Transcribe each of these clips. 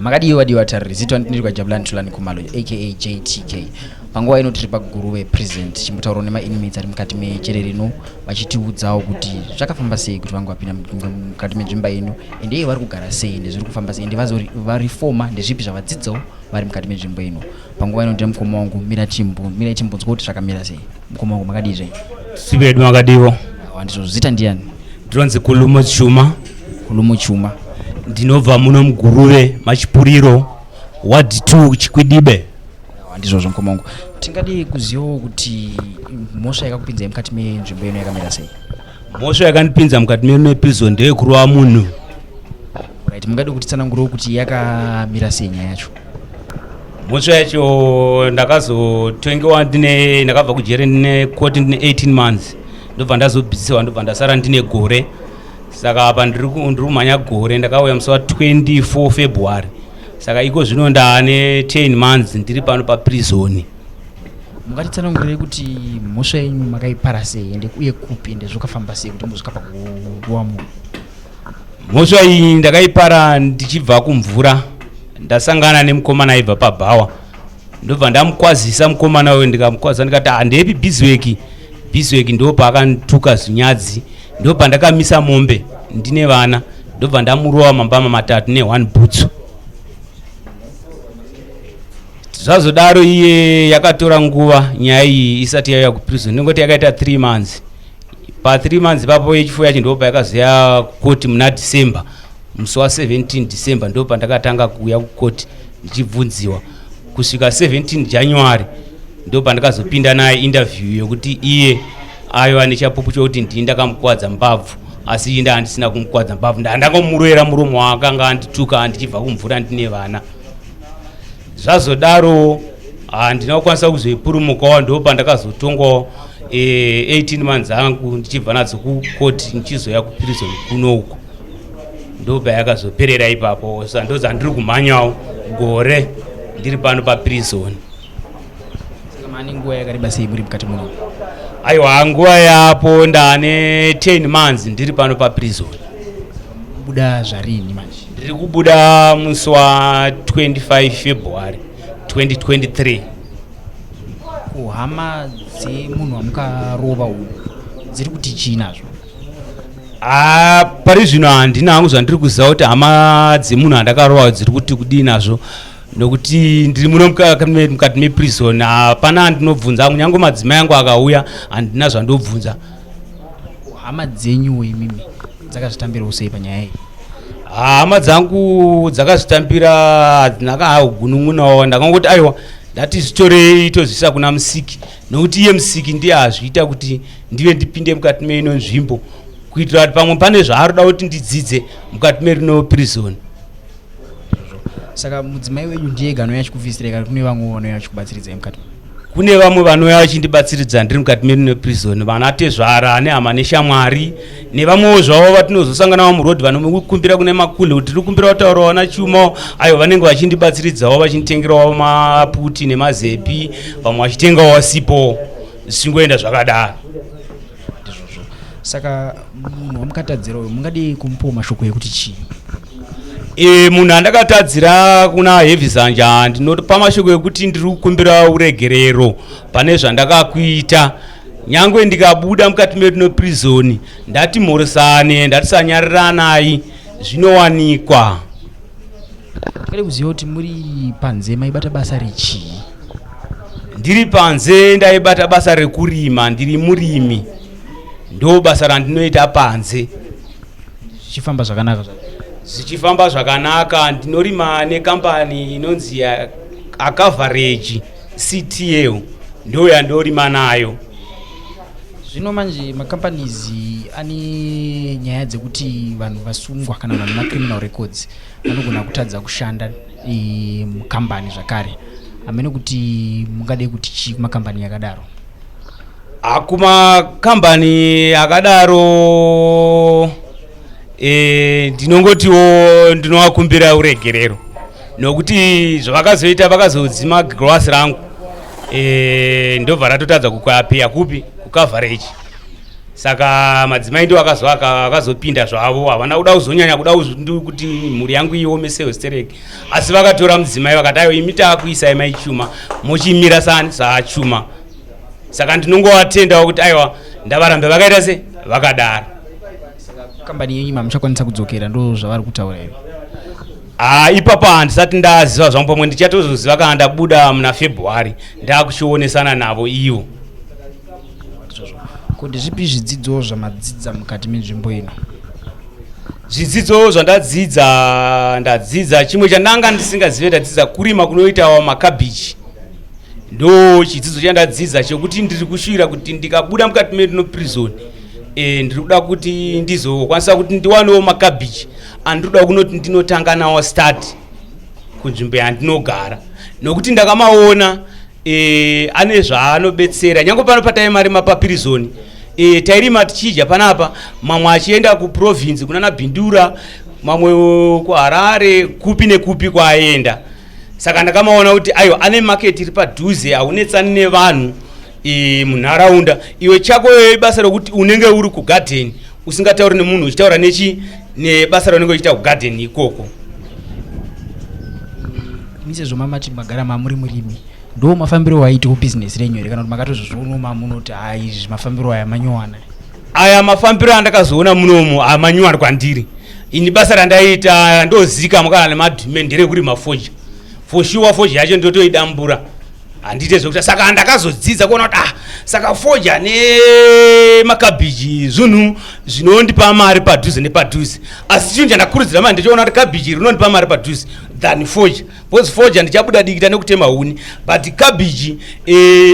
Makadii vadiwa vatariri, zita ndiri kwaJabulani Thulani Khumalo aka JTK. Panguva ino tiri paGuruve Prison tichimbotaurawo nemainmates ari mukati mejere rino vachitiudzawo kuti zvakafamba sei kuti vange vapinda mukati menzvimba ino ende iye vari kugara sei ende zviri kufamba sei ende varifoma ndezvipi zvavadzidzawo vari mukati menzvimbo ino. Panguva ino ndine mukoma wangu mira timbo mira timbonzwa kuti zvakamira sei. Mukoma wangu makadii zvenyu? Sivedu makadiwo. Handizvo, zita ndiyani? Ndinonzi Kulumo Chuma. Kulumo Chuma. Ndinobva muno muGuruve Machipuriro ward 2 Chikwidibe. Handizvozvo mukoma wangu. Tingadii kuzivawo kuti mhosva yakakupinzai mukati menzvimbo ino yakamira sei? Mhosva yakandipinza mukati meprison ndeyekurova munhu. Right, mungadi kutitsanangurawo kuti yakamira sei nyaya yacho? Mhosva yacho ndakazotongewa ndine ndakabva kujere ndine koti ndine 18 months ndobva ndazobvisiwa ndobva ndasara ndine gore. Saka apa ndiri kumhanya gore, ndakauya musi wa 24 February. Saka iko zvino ndaane 10 months ndiri pano paprisoni. Mungatitsanangurire kuti mhosva yenyu makaipara sei ende uye kupi ende zvakafamba sei kuti muzosvika pakurova munhu? Mhosva iyi ndakaipara ndichibva kumvura, ndasangana nemukomana aibva pabhawa, ndobva ndamukwazisa mukomana uyo, ndikamukwazisa ndikati handepi busy work, ndo paakandituka zvinyadzi, ndo pandakamisa mombe ndine vana, ndobva ndamurova mambama matatu ne1 bhutsu. Zvazodaro iye yakatora nguva nyaya iyi isati yauya kuprison, ndingoti yakaita 3 months. Pa 3 months ipapo yechifuyo yacho ndo payakazoya kukoti muna December, musi wa 17 December ndo pandakatanga kuuya kukoti ndichibvunziwa kusvika 17 January ndo pandakazopinda naye interview yokuti iye aiva nechapupu chokuti ndini ndakamukwadza mbabvu, asi iye ndaandisina kumukwadza mbabvu, ndandangomurovera muromo waakanga andituka ndichibva kumvura ndine vana. Zvazodaro handina kukwanisa kuzoipurumukawo, ndo pandakazotongwawo 18 months angu ndichibva nadzo kukoti ndichizoya kuprison kuno uko, ndo payakazoperera ipapo. Sa ndozandiri kumhanyawo gore ndiri pano paprison. Saka mane nguva yakareba sei muri mukati muno? Aiwa, nguva yapo ndane 10 months ndiri pano paprison. Kubuda zvarini manje? Ndiri kubuda musi wa 25 February 2023. Kuhama dzemunhu wamukarova uyu dziri kuti chii nazvo? Pari zvino handina hangu zvandiri kuziva kuti hama dzemunhu andakarova dziri kuti kudii nazvo, nokuti ndiri muno mukati meprison, hapana andinobvunza hangu, nyange madzimai angu akauya handina zvandobvunza. Hama dzenyuwo imimi dzakazvitambirawo sei panyaya iyi? Hama dzangu dzakazvitambira, hadzina kagunun'unawo. Ndakangoti aiwa, ndati zvitorei tozviisa kuna Musiki, nokuti iye Musiki ndiye azviita kuti ndive ndipinde mukati meino nzvimbo, kuitira kuti pamwe pane zvaari kuti ndidzidze mukati merino prison. Saka mudzimai wenyu ndiye ega anouya achikuvhisirai kana kune vamwe vanouya vachikubatsiridzai mukati? Kune vamwe vanouya vachindibatsiridza ndiri mukati merino prison, vana tezvara nehama neshamwari nevamwewo zvavo vatinozosangana navo muroad, vanokumbira kune makule kuti tiri kumbira kutaurawo naChuma. Aiwa, vanenge vachindibatsiridzawo vachinditengerawo maputi nemazepi, vamwe vachitengawo sipo, zvichingoenda zvakadaro. Ndizvozvo. Saka munhu wamukatadzira uyu mungadii kumupawo mashoko ekuti chii? Munhu andakatadzira kuna Heavy Zanja ndinopa mashoko ekuti ndiri kukumbira uregerero pane zvandakakuita. Nyangwe ndikabuda mukati medu neprison, ndati mhoresane, ndatisanyariranai, zvinowanikwa. Tingade kuziva kuti muri panze maibata basa rechii? Ndiri panze ndaibata basa rekurima, ndiri murimi, ndo basa randinoita panze. Zvichifamba zvakanaka? Zvichifamba zvakanaka. Ndinorima nekambani inonzi Acoverage CTL, ndo yandorima nayo. Zvino manje macompanies ane nyaya dzekuti vanhu vasungwa kana vanhu macriminal records vanogona kutadza kushanda mukambani zvakare, hamene kuti mungade kuti chii kumakambani yakadaro? Kumakambani akadaro ndinongotiwo ndinovakumbira uregerero, nokuti zvavakazoita vakazodzima glass rangu, ndobva ratotadza kukapeya kupi kucoverage. Saka madzimai ndiwo akazopinda zvavo, havana kuda kuzonyanya kuda kuti mhuri yangu iomesewo stereki, asi vakatora mudzimai vakati, "Aiwa, imi taakuisai maichuma, mochimira sani saachuma." Saka ndinongovatendawo kuti aiwa, ndavarambe vakaita se vakadaro. Kambani yenyu mamuchakwanisa kudzokera, ndo zvavari kutaura here? Ah, ipapo handisati ndaziva zvangu. Pamwe ndichatozoziva kana ndabuda muna February, ndakuchionesana navo ivo. Ko ndezvipi zvidzidzo zvamadzidza mukati menzvimbo ino? Zvidzidzo zvandadzidza, ndadzidza chimwe chandanga ndisingazive. Ndadzidza kurima kunoitawo makabhichi. Ndo chidzidzo chandadzidza chekuti ndiri kushuvira kuti ndikabuda mukati medu prison, ndiri kuda kuti ndizokwanisa kuti ndiwanewo makabhichi andinoda kunoti ndinotanga nawo start kunzvimbo yandinogara, nokuti ndakamaona ane zvaanobetsera. Nyange pano pataimarima paprison, tairima tichidya panapa, mamwe achienda kuprovince kunana Bindura, mamwe kuHarare, kupi nekupi kwaaenda. Saka ndakamaona kuti aiwa, ane market iri padhuze, haunetsani nevanhu munharaunda. Iwe chako basa rokuti unenge uri kugadheni, usingatauri nemunhu, uchitaura nechi nebasa raunenge uchiita kugadheni ikoko. Imi sezvo mamati magara mamuri murimi, ndo mafambiro waitiwo bhizinesi renyu here, kana kuti makatozozvionawo mamunoti, "Hai, izvi mafambiro aya manyowani"? Aya mafambiro andakazoona munomu amanyowani kwandiri. Ini basa randaiita ndozikamwa kana nemadhume nderekurima fodya. For sure, fodya yacho ndotoidambura, handiite zvekuti. Saka ndakazodzidza kuona kuti, ah, saka fodya nemakabhiji zvinhu zvinondipa mari padhuze nepadhuze. Asi chinhu chandakurudzira mari ndichiona kuti kabhiji rinondipa mari padhuze than fodya, because fodya ndichabuda dikita nekutema huni, but kabhiji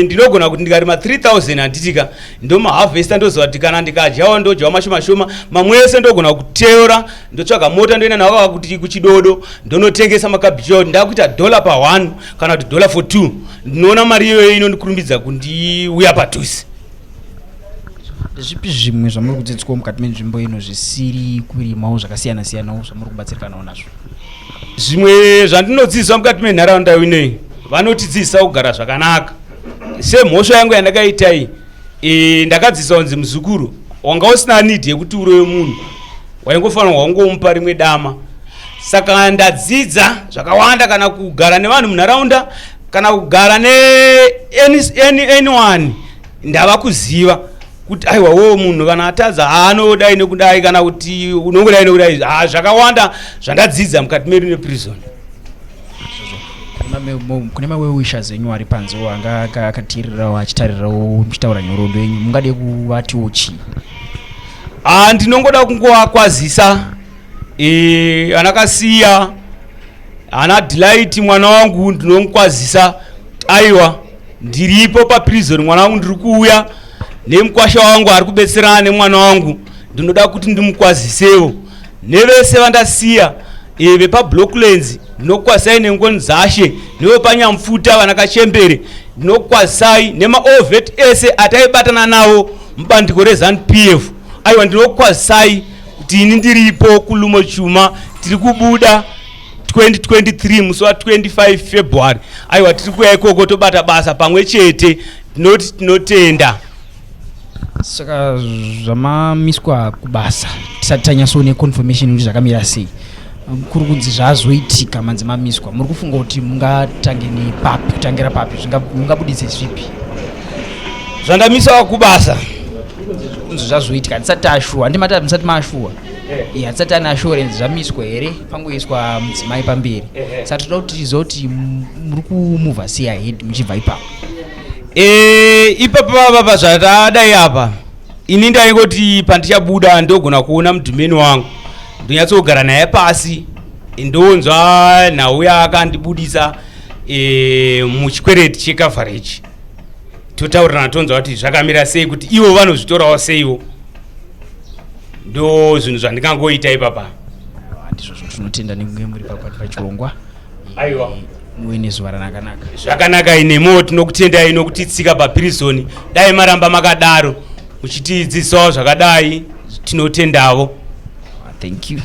ndinogona kuti ndikarima 3000, handitika, ndomaharvesta, ndoziva kuti kana ndikadyawo ndodyawo mashoma shoma, mamwe ese ndogona kuteura, ndotsvaga mota, ndoenda nawo kuti kuchidodo, ndonotengesa makabhichi awo. Ndakuita dollar pa 1 kana kuti dollar for 2. Ndinoona mari iyoyo inondikurumbidza kundiuya padhuze. Ndezvipi zvimwe zvamuri kudzidziswawo mukati menzvimbo ino zvisiri kurimawo, zvakasiyana siyanawo, zvamuri kubatsirikanawo nazvo? Zvimwe zvandinodzidziswa mukati menharaunda inoyi, vanotidzidzisa kugara zvakanaka. Semhosva yangu yandakaita iyi, ndakadzidziswa kunzi, "Muzukuru, wanga usina need yekuti urove munhu, waingofanirwa wangomupa rimwe dama." Saka ndadzidza zvakawanda, kana kugara nevanhu munharaunda, kana kugara neanyone. Ndava kuziva kuti aiwa, wo munhu kana atadza haanodai nekudai, kana kuti unongodai nekudai. Ha, zvakawanda zvandadzidza mukati medu neprison. Kune mawell-wishers enyu ari panzewo anga akateererawo, achitarirawo muchitaura nhoroondo yenyu, mungade kuvatiwo chii? Ah, ndinongoda kungovakwazisa anakasiya ana Delight, mwana wangu, ndinomukwazisa. Aiwa, ndiripo paprison, mwana wangu, ndiri kuuya nemukwasha wangu ari kubetserana nemwana wangu. Ndinoda kuti ndimukwazisewo nevese vandasiya vepaBlocklands. Ndinokwazisai nengoni dzashe, nevepanyamfuta, vana kachembere, ndinokwazisai nemaor vet ese ataibatana navo mubandiko reZANU PF. Aiwa, ndinokwazisai kuti ini ndiripo kuLumo Chuma. Tiri kubuda 2023 musi wa25 February. Aiwa, tiri kuya ikoko, tobata basa pamwe chete. Tinoti tinotenda. Saka zvamamiswa kubasa, tisati tanyatsoone confirmation kuti zvakamira sei, kuri kunzi zvazoitika manzi mamiswa, muri kufunga kuti mungatange nepapi, kutangira papi, mungabuditse zvipi? Zvandamiswa kubasa? Kunzi zvazoitika, hatisati taashuwa, handimati musati maashuwa. Hatisati tane assurance. Zvamiswa here, pangoiswa mudzimai pamberi. Saka toda kuti tiziva kuti muri kumuvha sei ahead muchibva ipapo. Ipapo papa zvatadai apa, ini ndaingoti pandichabuda ndogona kuona mudhumeni wangu, ndonyatsogara naye pasi, ndonzwa nhau yaakandibudisa muchikwereti checoverage, totaurirana, tonzwa kuti zvakamira sei, kuti ivo vanozvitorawo seiwo. Ndo zvinhu zvandingangoita ipapa. Ndizvozvo, tinotenda nekunge muri pachirongwa. Aiwa. Muve nezuva ranakanaka. Zvakanaka, inemo tinokutendai nokutitsika paprison. Dai maramba makadaro muchitidzidzisawo zvakadai, tinotendavo. Thank you.